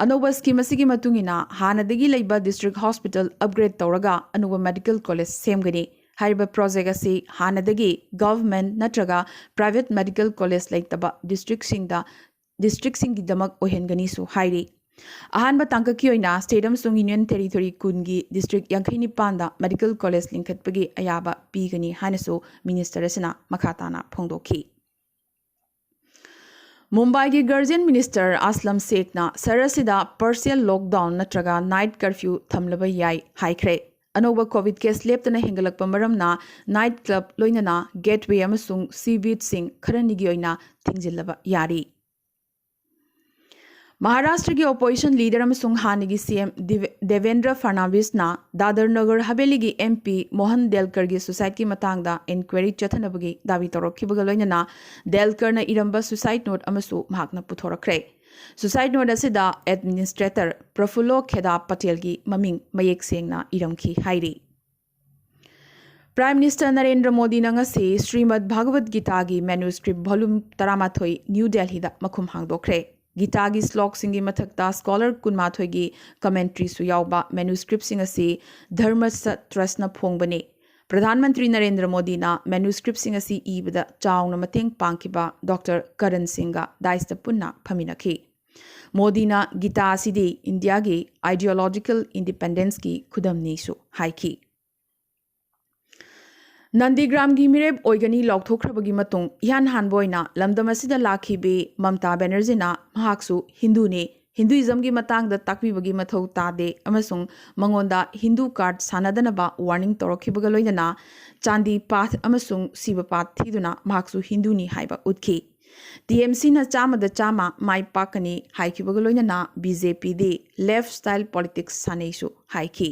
ꯑꯅꯧꯕ scheme ꯑꯁꯤꯒꯤ ꯃꯇꯨꯡ ꯏꯟꯅ ꯍꯥꯟꯅꯗꯒꯤ ꯂꯩꯕ district hospital upgrade ꯇꯧꯔꯒ ꯑꯅꯧꯕ medical college ꯁꯦꯝꯒꯅꯤ꯫ ꯍꯥꯏꯔꯤꯕ project ꯑꯁꯤ ꯍꯥꯟꯅꯗꯒꯤ government ꯅꯠꯇ꯭ꯔꯒ private medical college ꯂꯩꯇꯕ districtꯁꯤꯡꯗ districtꯁꯤꯡꯒꯤꯗꯃꯛ ꯑꯣꯏꯍꯟꯒꯅꯤꯁꯨ ꯍꯥꯏꯔꯤ꯫ ꯑꯍꯥꯟꯕ ꯇꯥꯡꯀꯛꯀꯤ ꯑꯣꯏꯅ state ꯑꯃꯁꯨꯡ union territory ꯀꯨꯟꯒꯤ district ꯌꯥꯡꯈꯩ ꯅꯤꯄꯥꯟꯗ medical college ꯂꯤꯡꯈꯠꯄꯒꯤ ꯑꯌꯥꯕ ꯄꯤꯒꯅꯤ ꯍꯥꯏꯅꯁꯨ minister ꯑꯁꯤꯅ ꯃꯈꯥ ꯇꯥꯅ ꯐꯣꯡꯗꯣꯛꯈꯤ꯫ ꯃꯨꯝꯕꯥꯏꯒꯤ guardian minister ꯑꯁꯂꯝ ꯁꯦꯈꯅ ꯁꯍꯔ ꯑꯁꯤꯗ partial lockdown ꯅꯠꯇ꯭ꯔꯒ night curfew ꯊꯝꯂꯕ ꯌꯥꯏ ꯍꯥꯏꯈ꯭ꯔꯦ꯫ ꯑꯅꯧꯕ COVID case ꯂꯦꯞꯇꯅ ꯍꯦꯟꯒꯠꯂꯛꯄ ꯃꯔꯝꯅ night club ꯂꯣꯏꯅꯅ gateway ꯑꯃꯁꯨꯡ sea beachꯁꯤꯡ ꯈꯔꯅꯤꯒꯤ ꯑꯣꯏꯅ ꯊꯤꯡꯖꯤꯜꯂꯕ ꯌꯥꯔꯤ꯫ ꯃꯍꯥꯔꯥꯁꯇ꯭ꯔꯒꯤ opposition leader ꯑꯃꯁꯨꯡ ꯍꯥꯟꯅꯒꯤ CM ꯗꯤꯕꯦ-, ꯗꯦꯕꯦꯟꯗ꯭ꯔ ꯐꯔꯅꯥꯟꯗꯤꯁꯅ ꯗꯥꯗꯔ ꯅꯒꯔ ꯍꯕꯦꯂꯤꯒꯤ MP ꯃꯣꯍꯟ ꯗꯦꯜꯀꯔꯒꯤ suicideꯀꯤ ꯃꯇꯥꯡꯗ inquiry ꯆꯠꯊꯅꯕꯒꯤ ꯗꯥꯕꯤ ꯇꯧꯔꯛꯈꯤꯕꯒ ꯂꯣꯏꯅꯅ ꯗꯦꯜꯀꯔꯅ ꯏꯔꯝꯕ suicide note ꯑꯃꯁꯨ ꯃꯍꯥꯛꯅ ꯄꯨꯊꯣꯔꯛꯈ꯭ꯔꯦ꯫ Suicide note ꯑꯁꯤꯗ administrator ꯄ꯭ꯔꯐꯨꯜꯂꯣ ꯈꯦꯗꯥ ꯄꯇꯦꯜꯒꯤ ꯃꯃꯤꯡ ꯃꯌꯦꯛ ꯁꯦꯡꯅ ꯏꯔꯝꯈꯤ ꯍꯥꯏꯔꯤ꯫ Prime Minister ꯅꯔꯦꯟꯗ꯭ꯔ ꯃꯣꯗꯤꯅ ꯉꯁꯤ ꯁ꯭ꯔꯤꯃꯗ ꯚꯒꯋꯗ ꯒꯤꯇꯥꯒꯤ manuscript volume ꯇꯔꯥꯃꯥꯊꯣꯏ ꯅ꯭ꯌꯨ ꯗꯦꯜꯍꯤꯗ ꯃꯈꯨꯝ ꯍꯥꯡꯗꯣꯛꯈ꯭ꯔꯦ꯫ ꯒꯤꯇꯥꯒꯤ ꯁ꯭ꯂꯣꯛꯁꯤꯡꯒꯤ ꯃꯊꯛꯇ scholar ꯀꯨꯟꯃꯥꯊꯣꯏꯒꯤ commentaryꯁꯨ ꯌꯥꯎꯕ manuscriptꯁꯤꯡ ꯑꯁꯤ ꯙꯔꯃꯁ ꯇ꯭ꯔꯁꯅ ꯐꯣꯡꯕꯅꯤ꯫ ꯄ꯭ꯔꯙꯥꯟ ꯃꯟꯇ꯭ꯔꯤ ꯅꯔꯦꯟꯗ꯭ꯔ ꯃꯣꯗꯤꯅ manuscriptꯁꯤꯡ ꯑꯁꯤ ꯏꯕꯗ ꯆꯥꯎꯅ ꯃꯇꯦꯡ ꯄꯥꯡꯈꯤꯕ ꯗꯣꯛꯇꯔ ꯀꯔꯟ ꯁꯤꯡꯒ ꯗꯥꯏꯁꯇ ꯄꯨꯟꯅ ꯐꯝꯃꯤꯟꯅꯈꯤ꯫ ꯃꯣꯗꯤꯅ ꯒꯤꯇꯥ ꯑꯁꯤꯗꯤ ꯏꯟꯗꯤꯌꯥꯒꯤ ideological independenceꯀꯤ ꯈꯨꯗꯝꯅꯤꯁꯨ ꯍꯥꯏꯈꯤ꯫ ꯅꯟꯗꯤꯒ꯭ꯔꯥꯝꯒꯤ ꯃꯤꯔꯦꯞ ꯑꯣꯏꯒꯅꯤ ꯂꯥꯎꯊꯣꯛꯈ꯭ꯔꯕꯒꯤ ꯃꯇꯨꯡ ꯏꯍꯥꯟ ꯍꯥꯟꯕ ꯑꯣꯏꯅ ꯂꯝꯗꯝ ꯑꯁꯤꯗ ꯂꯥꯛꯈꯤꯕꯤ ꯃꯝꯇꯥ ꯕꯦꯅꯔꯖꯤꯅ ꯃꯍꯥꯛꯁꯨ ꯍꯤꯟꯗꯨꯅꯤ, Hinduismꯒꯤ ꯃꯇꯥꯡꯗ ꯇꯥꯛꯄꯤꯕꯒꯤ ꯃꯊꯧ ꯇꯥꯗꯦ ꯑꯃꯁꯨꯡ ꯃꯉꯣꯟꯗ ꯍꯤꯟꯗꯨ card ꯁꯥꯟꯅꯗꯅꯕ warning ꯇꯧꯔꯛꯈꯤꯕꯒ ꯂꯣꯏꯅꯅ ꯆꯥꯟꯗꯤ path ꯑꯃꯁꯨꯡ ꯁꯤꯕ path ꯊꯤꯗꯨꯅ ꯃꯍꯥꯛꯁꯨ ꯍꯤꯟꯗꯨꯅꯤ ꯍꯥꯏꯕ ꯎꯠꯈꯤ꯫ ꯇꯤ ꯑꯦꯝ ꯁꯤꯅ ꯆꯥꯝꯃꯗ ꯆꯥꯝꯃ ꯃꯥꯏ ꯄꯥꯛꯀꯅꯤ ꯍꯥꯏꯈꯤꯕꯒ ꯂꯣꯏꯅꯅ ꯕꯤ ꯖꯦ ꯄꯤꯗꯤ ꯂꯦꯐ ꯁ꯭ꯇꯥꯏꯜ ꯄꯣꯂꯤꯇꯤꯛꯁ ꯁꯥꯟꯅꯩꯁꯨ ꯍꯥꯏꯈꯤ꯫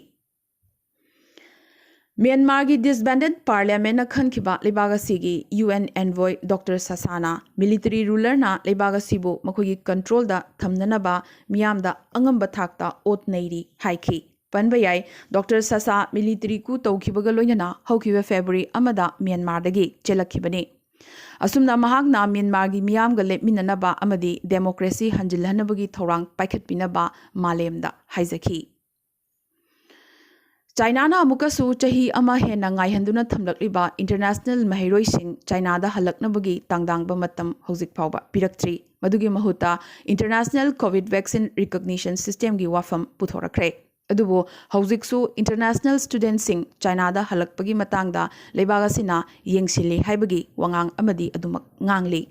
ꯃ꯭ꯌꯥꯟꯃꯥꯔꯒꯤ ꯗꯤꯁꯕꯦꯟꯗꯦꯠ ꯄꯥꯔꯂꯤꯌꯥꯃꯦꯟꯅ ꯈꯟꯈꯤꯕ ꯂꯩꯕꯥꯛ ꯑꯁꯤꯒꯤ ꯌꯨ ꯑꯦꯟ ꯑꯦꯟꯚꯣꯏ ꯗꯣꯛꯇꯔ ꯁꯁꯥꯅ ꯃꯤꯂꯤꯇꯔꯤ ꯔꯨꯂꯔꯅ ꯂꯩꯕꯥꯛ ꯑꯁꯤꯕꯨ ꯃꯈꯣꯏꯒꯤ ꯀꯟꯇ꯭ꯔꯣꯜꯗ ꯊꯝꯅꯅꯕ ꯃꯤꯌꯥꯝꯗ ꯑꯉꯝꯕ ꯊꯥꯛꯇ ꯑꯣꯠ ꯅꯩꯔꯤ ꯍꯥꯏꯈꯤ꯫ ꯄꯟꯕ ꯌꯥꯏ, ꯗꯣꯛꯇꯔ ꯁꯁꯥ ꯃꯤꯂꯤꯇꯔꯤ ꯀꯨ ꯇꯧꯈꯤꯕꯒ ꯂꯣꯏꯅꯅ ꯍꯧꯈꯤꯕ ꯐꯦꯕ꯭ꯔꯨꯋꯥꯔꯤ ꯑꯃꯗ ꯃ꯭ꯌꯥꯟꯃꯥꯔꯗꯒꯤ ꯆꯦꯜꯂꯛꯈꯤꯕꯅꯤ꯫ ꯑꯁꯨꯝꯅ ꯃꯍꯥꯛꯅ ꯃ꯭ꯌꯥꯟꯃꯥꯔꯒꯤ ꯃꯤꯌꯥꯝꯒ ꯂꯦꯞꯃꯤꯟꯅꯅꯕ ꯑꯃꯗꯤ ꯗꯦꯃꯣꯀ꯭ꯔꯦꯁꯤ ꯍꯟꯖꯤꯜꯍꯟꯅꯕꯒꯤ ꯊꯧꯔꯥꯡ ꯄꯥꯏꯈꯠꯄꯤꯅꯕ ꯃꯥꯂꯦꯝꯗ ꯍꯥꯏꯖꯈꯤ꯫ ꯆꯥꯏꯅꯥꯅ ꯑꯃꯨꯛꯀꯁꯨ ꯆꯍꯤ ꯑꯃ ꯍꯦꯟꯅ ꯉꯥꯏꯍꯟꯗꯨꯅ ꯊꯝꯂꯛꯂꯤꯕ ꯏꯟꯇꯔꯅꯦꯁꯅꯦꯜ ꯃꯍꯩꯔꯣꯏꯁꯤꯡ ꯆꯥꯏꯅꯥꯗ ꯍꯜꯂꯛꯅꯕꯒꯤ ꯇꯥꯡꯗꯥꯡꯕ ꯃꯇꯝ ꯍꯧꯖꯤꯛ ꯐꯥꯎꯕ ꯄꯤꯔꯛꯇ꯭ꯔꯤ꯫ ꯃꯗꯨꯒꯤ ꯃꯍꯨꯠꯇ ꯏꯟꯇꯔꯅꯦꯁꯅꯦꯜ ꯀꯣꯚꯤꯗ ꯚꯦꯛꯁꯤꯟ ꯔꯤꯀꯣꯒꯅꯤꯁꯟ ꯁꯤꯁꯇꯦꯝꯒꯤ ꯋꯥꯐꯝ ꯄꯨꯊꯣꯔꯛꯈ꯭ꯔꯦ꯫ ꯑꯗꯨꯕꯨ ꯍꯧꯖꯤꯛꯁꯨ ꯏꯟꯇꯔꯅꯦꯁꯅꯦꯜ ꯁ꯭ꯇꯨꯗꯦꯟꯠꯁꯤꯡ ꯆꯥꯏꯅꯥꯗ ꯍꯜꯂꯛꯄꯒꯤ ꯃꯇꯥꯡꯗ ꯂꯩꯕꯥꯛ ꯑꯁꯤꯅ ꯌꯦꯡꯁꯤꯜꯂꯤ ꯍꯥꯏꯕꯒꯤ ꯋꯥꯉꯥꯡ ꯑꯃꯗꯤ ꯑꯗꯨꯃꯛ ꯉꯥꯡꯂꯤ꯫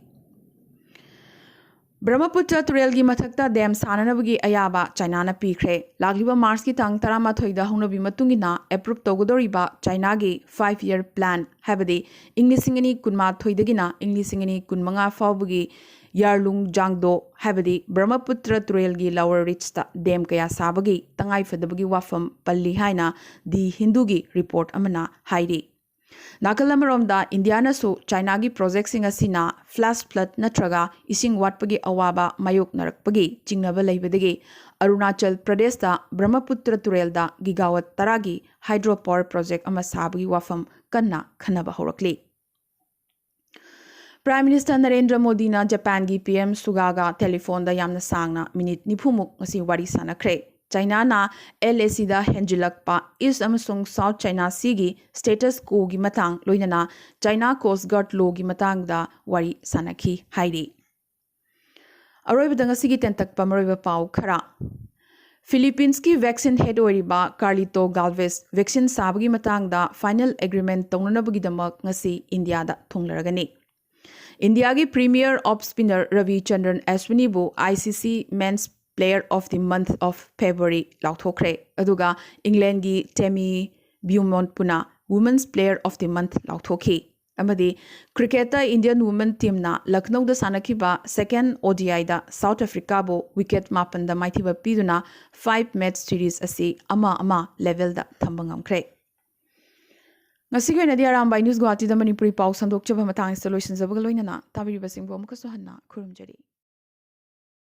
ꯕ꯭ꯔꯍꯃꯄꯨꯇ꯭ꯔ ꯇꯨꯔꯦꯜꯒꯤ ꯃꯊꯛꯇ ꯗꯦꯝ ꯁꯥꯅꯅꯕꯒꯤ ꯑꯌꯥꯕ ꯆꯥꯏꯅꯥꯅ ꯄꯤꯈ꯭ꯔꯦ꯫ ꯂꯥꯛꯂꯤꯕ ꯃꯥꯔꯆꯀꯤ ꯇꯥꯡ ꯇꯔꯥꯃꯥꯊꯣꯏꯗ ꯍꯧꯅꯕꯤ ꯃꯇꯨꯡ ꯏꯟꯅ ꯑꯦꯄ꯭ꯔꯨꯞ ꯇꯧꯒꯗꯧꯔꯤꯕ ꯆꯥꯏꯅꯥꯒꯤ ꯐꯥꯏꯚ ꯏꯌꯔ ꯄ꯭ꯂꯥꯟ, ꯍꯥꯏꯕꯗꯤ ꯏꯪ ꯂꯤꯁꯤꯡ ꯑꯅꯤ ꯀꯨꯟꯃꯥꯊꯣꯏꯗꯒꯤꯅ ꯏꯪ ꯂꯤꯁꯤꯡ ꯑꯅꯤ ꯀꯨꯟꯃꯉꯥ ꯐꯥꯎꯕꯒꯤ ꯌꯥꯔꯂꯨꯡ ꯖꯥꯡꯗꯣ, ꯍꯥꯏꯕꯗꯤ ꯕ꯭ꯔꯍꯃꯄꯨꯇ꯭ꯔ ꯇꯨꯔꯦꯜꯒꯤ ꯂꯋꯔ ꯔꯤꯆꯇ ꯗꯦꯝ ꯀꯌꯥ ꯁꯥꯕꯒꯤ ꯇꯉꯥꯏꯐꯗꯕꯒꯤ ꯋꯥꯐꯝ ꯄꯜꯂꯤ ꯍꯥꯏꯅ ꯗꯤ ꯍꯤꯟꯗꯨꯒꯤ ꯔꯤꯄꯣꯔꯠ ꯑꯃꯅ ꯍꯥꯏꯔꯤ꯫ ꯅꯥꯀꯜ ꯑꯃꯔꯣꯝꯗ, ꯏꯟꯗꯤꯌꯥꯅꯁꯨ ꯆꯥꯏꯅꯥꯒꯤ ꯄ꯭ꯔꯣꯖꯦꯛꯁꯤꯡ ꯑꯁꯤꯅ ꯐ꯭ꯂꯥꯁ ꯐ꯭ꯂꯗ ꯅꯠꯇ꯭ꯔꯒ ꯏꯁꯤꯡ ꯋꯥꯠꯄꯒꯤ ꯑꯋꯥꯕ ꯃꯥꯌꯣꯛꯅꯔꯛꯄꯒꯤ ꯆꯤꯡꯅꯕ ꯂꯩꯕꯗꯒꯤ ꯑꯔꯨꯅꯥꯆꯜ ꯄ꯭ꯔꯗꯦꯁꯇ ꯕ꯭ꯔꯍꯃꯄꯨꯇ꯭ꯔ ꯇꯨꯔꯦꯜꯗ ꯒꯤꯒꯥꯋꯠ ꯇꯔꯥꯒꯤ ꯍꯥꯏꯗ꯭ꯔꯣ ꯄꯥꯋꯔ ꯄ꯭ꯔꯣꯖꯦꯛ ꯑꯃ ꯁꯥꯕꯒꯤ ꯋꯥꯐꯝ ꯀꯟꯅ ꯈꯟꯅꯕ ꯍꯧꯔꯛꯂꯤ꯫ ꯄ꯭ꯔꯥꯏꯝ ꯃꯤꯅꯤꯁꯇꯔ ꯅꯔꯦꯟꯗ꯭ꯔ ꯃꯣꯗꯤꯅ ꯖꯄꯥꯟꯒꯤ ꯄꯤ ꯑꯦꯝ ꯁꯨꯒꯥꯒ ꯇꯦꯂꯤꯐꯣꯟꯗ ꯌꯥꯝꯅ ꯁꯥꯡꯅ ꯃꯤꯅꯤꯠ ꯅꯤꯐꯨꯃꯨꯛ ꯉꯁꯤ ꯋꯥꯔꯤ ꯁꯥꯟꯅꯈ꯭ꯔꯦ꯫ ꯆꯥꯏꯅꯥꯅ ꯑꯦꯜ ꯑꯦ ꯁꯤꯗ ꯍꯦꯟꯖꯤꯜꯂꯛꯄ ꯏꯁ ꯑꯃꯁꯨꯡ ꯁꯥꯎꯠ ꯆꯥꯏꯅꯥ ꯁꯤꯒꯤ ꯁ꯭ꯇꯦꯇꯁ ꯀꯣꯒꯤ ꯃꯇꯥꯡ, ꯂꯣꯏꯅꯅ ꯆꯥꯏꯅꯥ ꯀꯣꯁ ꯒꯥꯔꯗ ꯂꯣꯒꯤ ꯃꯇꯥꯡꯗ ꯋꯥꯔꯤ ꯁꯥꯟꯅꯈꯤ ꯍꯥꯏꯔꯤ꯫ ꯑꯔꯣꯏꯕꯗ ꯉꯁꯤꯒꯤ ꯇꯦꯟꯇꯛꯄ ꯃꯔꯨꯑꯣꯏꯕ ꯄꯥꯎ ꯈꯔ꯫ ꯐꯤꯂꯤꯄꯤꯟꯁꯀꯤ ꯚꯦꯛꯁꯤꯟ ꯍꯦꯗ ꯑꯣꯏꯔꯤꯕ ꯀꯥꯔꯂꯤꯇꯣ ꯒꯥꯜꯚꯦꯁ ꯚꯦꯛꯁꯤꯟ ꯁꯥꯕꯒꯤ ꯃꯇꯥꯡꯗ ꯐꯥꯏꯅꯦꯜ ꯑꯦꯒ꯭ꯔꯤꯃꯦꯟ ꯇꯧꯅꯅꯕꯒꯤꯗꯃꯛ ꯉꯁꯤ ꯏꯟꯗꯤꯌꯥꯗ ꯊꯨꯡꯂꯔꯒꯅꯤ꯫ ꯏꯟꯗꯤꯌꯥꯒꯤ premier of spinner Ravi Chandran ꯑꯦꯁ꯭ꯋꯤꯅꯤꯕꯨ I C C men's player of the month of February ꯂꯥꯎꯊꯣꯛꯈ꯭ꯔꯦ, ꯑꯗꯨꯒ ꯏꯪꯂꯦꯟꯒꯤ ꯇꯦꯃꯤ ꯕ꯭ꯌꯨꯃꯣꯟꯠꯄꯨꯅ women's player of the month ꯂꯥꯎꯊꯣꯛꯈꯤ꯫ ꯑꯃꯗꯤ ꯀ꯭ꯔꯤꯀꯦꯠꯇ ꯏꯟꯗꯤꯌꯟ ꯋꯨꯃꯦꯟ ꯇꯤꯝꯅ ꯂꯈꯅꯧꯗ ꯁꯥꯟꯅꯈꯤꯕ ꯁꯦꯀꯦꯟ ꯑꯣ ꯗꯤ ꯑꯥꯏꯗ ꯁꯥꯎꯠ ꯑꯐ꯭ꯔꯤꯀꯥꯕꯨ ꯋꯤꯀꯦꯠ ꯃꯥꯄꯟꯗ ꯃꯥꯏꯊꯤꯕ ꯄꯤꯗꯨꯅ ꯐꯥꯏꯚ ꯃꯦꯠꯆ ꯁꯤꯔꯤꯖ ꯑꯁꯤ ꯑꯃ ꯑꯃ ꯂꯦꯚꯦꯜꯗ ꯊꯝꯕ ꯉꯝꯈ꯭ꯔꯦ꯫ ꯉꯁꯤꯒꯤ ꯑꯣꯏꯅꯗꯤ ꯑꯔꯥꯝꯕꯥꯏ ꯅ꯭ꯌꯨꯁ ꯒꯨꯋꯥꯍꯥꯇꯤꯗ ꯃꯅꯤꯄꯨꯔꯤ ꯄꯥꯎ ꯁꯟꯗꯣꯛꯆꯕ ꯃꯇꯥꯡ ꯑꯁꯤꯗ ꯂꯣꯏꯁꯤꯟꯖꯕꯒ ꯂꯣꯏꯅꯅ ꯇꯥꯕꯤꯔꯤꯕꯁꯤꯡꯕꯨ ꯑꯃꯨꯛꯀꯁꯨ ꯍꯟꯅ ꯈꯨꯔꯨꯝꯖꯔꯤ꯫